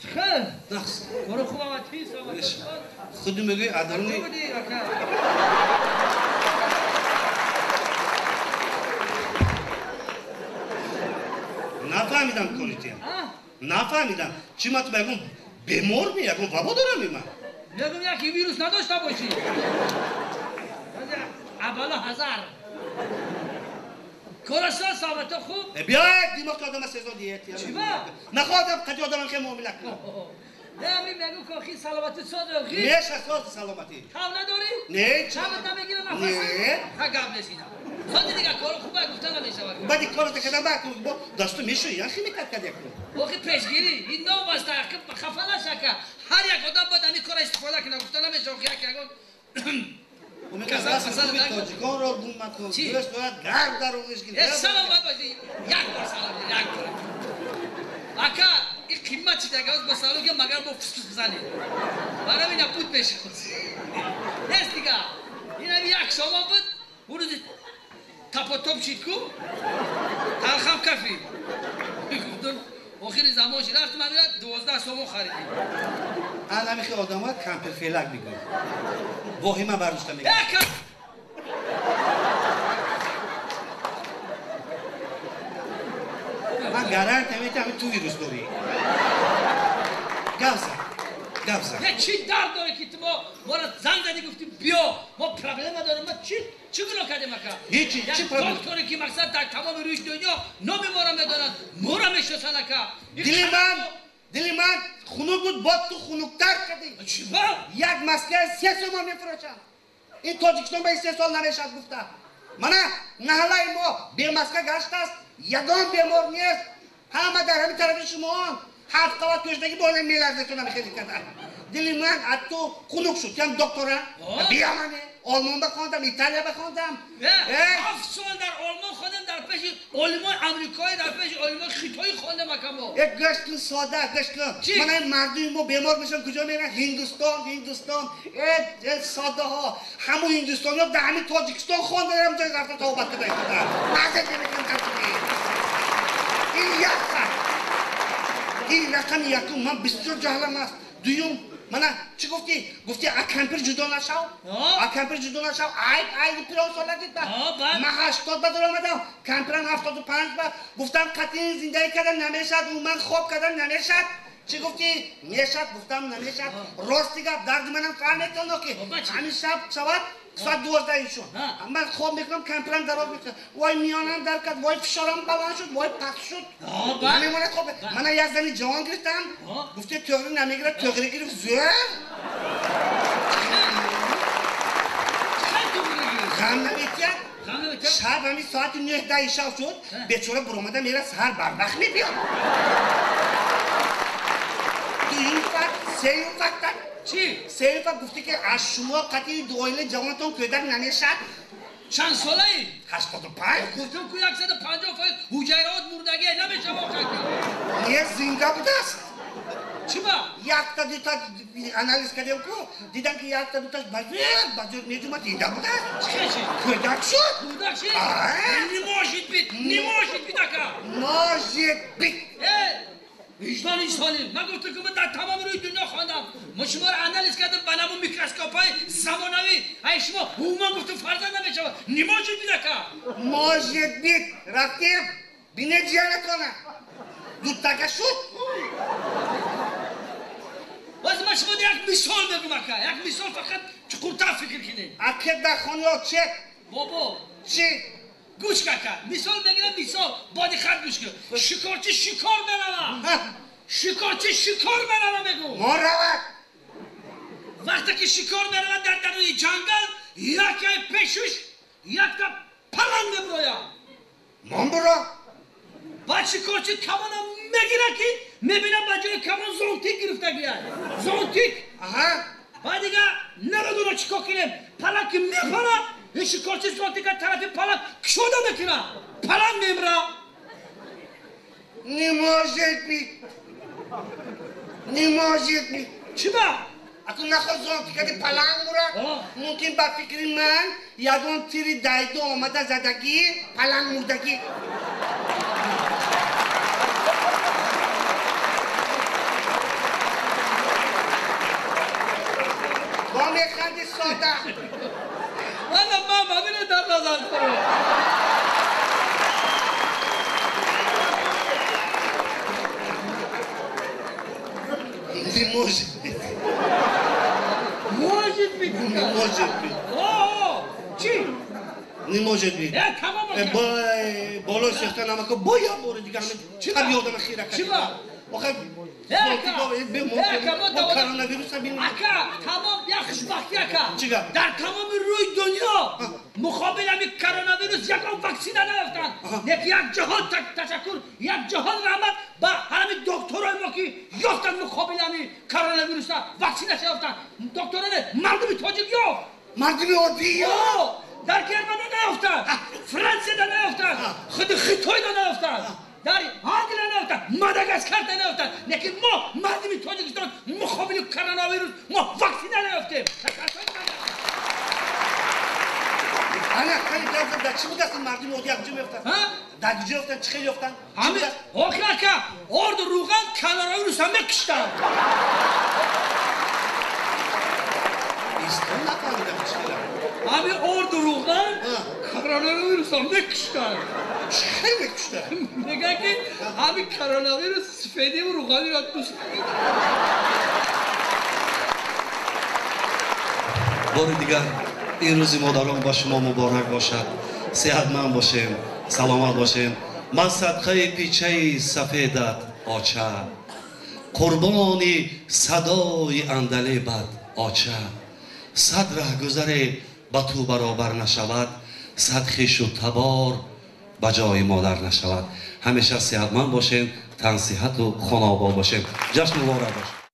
Хе. Нақс. Коро хуб ама ти саломат. Худи мегӯи адаруни. Нафаҳмидам кори тиям. Нафаҳмидам. Чӣ ма ту ба ягон бемор ми, ягон вабо дорам ми ман? Мегӯм яке вирус надошта бошӣ. Абала ҳазар. Корашон саломато хуб? Биё димоғи одама сезон диет. Чӣ ба? Нахоҳам қади одамам хел муомила кунам. Не, ами мегӯ ки охи саломатӣ соз охи. Меша соз саломатӣ. Тав надорӣ? Не. Шабат намегира нафас? Не. Ха гап несина. Сози дига коро хуба гуфта намешавад. Баъди корро кардам баъд бо дасту мешӯи, ян химикат кард якун. Охи пешгирӣ, ин новаста, хафа нашака. Ҳар як одам бояд ҳамин корро истифода кунад, гуфта намешавад охи як ягон. Тоҷиконро гум макун. Дӯст дорад гарм дар оғӯш гирифт. Э саломат бошӣ. Як бор салом, як бор. Ака, ин қимат чиз агар бо салом ки магар бо фусфус бизанӣ. Барои ин пут мешавад. Нест дига. Ин ҳами як шома буд, он рӯзи тапотоп шид ку, талхам кафи. Гуфтам, охири замон шид. Рафтам ҳамира 12 сомон харидем. Ан ҳами хел одамҳо кампирфелак мегӯянд. Воҳима бардошта мегӯянд. Ман гарантия метиҳам ту вирус дорӣ. Гап зан, гап зан. Не, чӣ дард дорӣ ки ту моро занг задӣ гуфтӣ биё, мо проблема дорем. Ма чӣ гуноҳ кардем ака? Ҳеҷ, чӣ проблема? Докторе ки мақсад дар тамоми рӯи дунё номи моро медонанд, моро мешиносанд ака. Дили ман хунук буд, бо ту хунуктар кардӣ. Чӣ ба? Як маска 3 сомон мефурӯшанд. Ин Тоҷикистон ба 3 сол намешавад гуфта. Мана маҳаллаи мо бемаска гаштааст, ягон бемор нест. Ҳама дар ҳамин тарафи шумоон. Ҳафт қават пешдагӣ боле меларзетонам хеле кадар. Дили ман аз ту хунук шуд. Ям доктора? Биёмане. Олмон бахондам, Италия бахондам. 7 сол дар Олмон хондам, дар пеши олимои амрикоӣ, дар пеши олимои хитоӣ хондам акамо. Э гӯш кун, сода, гӯш кун. Мана ин мардуми мо бемор мешаванд, куҷо мераванд? Ҳиндустон, Ҳиндустон. Э содаҳо, ҳамун ҳиндустониҳо дар ҳамин Тоҷикистон хонданд, ҳам ҷой рафта тавбат карда истодаанд. Маза намекунам ту. Ин як хат. Ин рақами якум, ман бисёр ҷаҳлам аст. Дуюм, мана чӣ гуфтӣ? Гуфтӣ а кампир ҷудо нашав? А кампир ҷудо нашав? Айб, айби пирон сола дид ба. Ман 80 ба даромадам, кампирам 75 ба. Гуфтам қатъи зиндагӣ кардан намешавад, умуман хоб кардан намешавад. Чӣ гуфтӣ? Мешавад, гуфтам намешавад. Рости гап, дарди манам фаҳметон ки ҳамин шаб шавад соат 12 шуд. Ман хоб мекунам, кампирам дароз мекунад. Вой миёнам дар кард, вой фишорам баланд шуд, вой паст шуд. Намемонад хоб. Мана як зани ҷавон гирифтам, гуфте тӯғри намегирад, тӯғри гирифт, зӯр. Ғам наметиҳад. Шаб ҳамин соати 9 шаб шуд, бечора буромада мерад, саҳар барвақт мебиёд. Дуюм факт, сеюм факт. Чӣ? Сеюм факт гуфтӣ ки аз шумо қатъи оилаи ҷавонатон кӯдак намешавад. Чанд солаӣ? 85. Гуфтам ку 150% ҳуҷайраот мурдагӣ намешавад охир. Не, зинда будааст. Чӣ ба? Якта дута анализ кардем ку, дидам ки якта дуташ базӯр меҷумад, зинда будааст. Чӣ шуд? Кӯдак шуд. Кӯдак шуд? Не может быть, не может быть ака. Может быть. Виҷдони солим. Ман гуфтам ки ман дар тамоми рӯи дунё хондам. Мо шуморо анализ кардам ба намун микроскопҳои замонавӣ. Ай шумо умуман гуфтам фарзанд намешавад. Не может быть ака. Может быть. Рафтем. Бинед ҷиянатона. Дутага шуд. Боз ман шумо як мисол мегӯм ака. Як мисол фақат чуқуртар фикр кунед. Аке дар хонаё че? Бобо. Чӣ? Гӯш ака. Мисол мегирам, мисол. Бо диққат гӯш кун. Шикорчӣ шикор меравад. Шикорчӣ шикор меравад мегӯ. Мо равад. Вақте ки шикор меравад дар даруни ҷангал, яке пешуш якта паланг мебирояд. Мон биро. Баъд шикорчӣ камона мегирад ки мебинад ба ҷои камон зонтик гирифтагиад. Зонтик. Баъд дига намедонад чӣ кор кунем. Паланг ки мепарад, ин шикорчӣ зонтика тарафи паланг кушода мекунад. Паланг мемирад. Не может быть. Не может быть. Чӣ ба? Аку нахост зонтикади паланг мурад. Мумкин ба фикри ман ягон тири дайдо омада задагӣ, паланг мурдагӣ. механди сода? Мана ман ҳамино дар назар дорам. Не может быть. Может быть. Не может быть. О, чӣ? Не может быть. Тамом. Болои сехта намака боя бори дига ҳамин чӣ ёдама хира Чӣ ба? Охир коронавирус. Ака, тамом як хушбахтӣ, ака. Дар тамоми рӯи дунё муқобили ҳамин коронавирус ягон ваксина наёфтанд. Лекин як ҷаҳон ташаккур, як ҷаҳон раҳмат ба ҳамин докторои мо, ки ёфтанд муқобили ҳамин коронавируса ваксинаша ёфтанд. Доктороне мардуми тоҷик ёфт. Мардуми оддӣ ёфт. Дар Германия наёфтанд, Франсияда наёфтанд, худи Хитойда наёфтанд, дар Англия наёфтанд, Мадагаскарда наёфтанд. Лекин мо мардуми Тоҷикистон муқобили коронавирус мо ваксина наёфтем. Ана хеле дар чӣ будаст? Мардуми оддӣ як ҷо меёфтанд, дар куҷо ёфтанд, чӣ хел ёфтанд? Охир, ака, орду рӯған коронавируса мекуштанд. Истон, нафаҳмидам, чӣ хела? Ҳамин орду рӯған коронавируса мекуштанд. Чӣ хел мекуштанд? Мегӯянд, ки ҳамин коронавирус сифедиву рӯғаниро дӯст. Бори дигар ин рӯзи модарон ба шумо муборак бошад. Сеҳатманд бошем, саломат бошем. Ман садқаи пичаи сафедат, оча, қурбони садои андалебат, оча. Сад раҳгузаре ба ту баробар нашавад, сад хешу табор ба ҷои модар нашавад. Ҳамеша сеҳатманд бошем, тансиҳату хонаобод бошем. Ҷашн муборак бошад.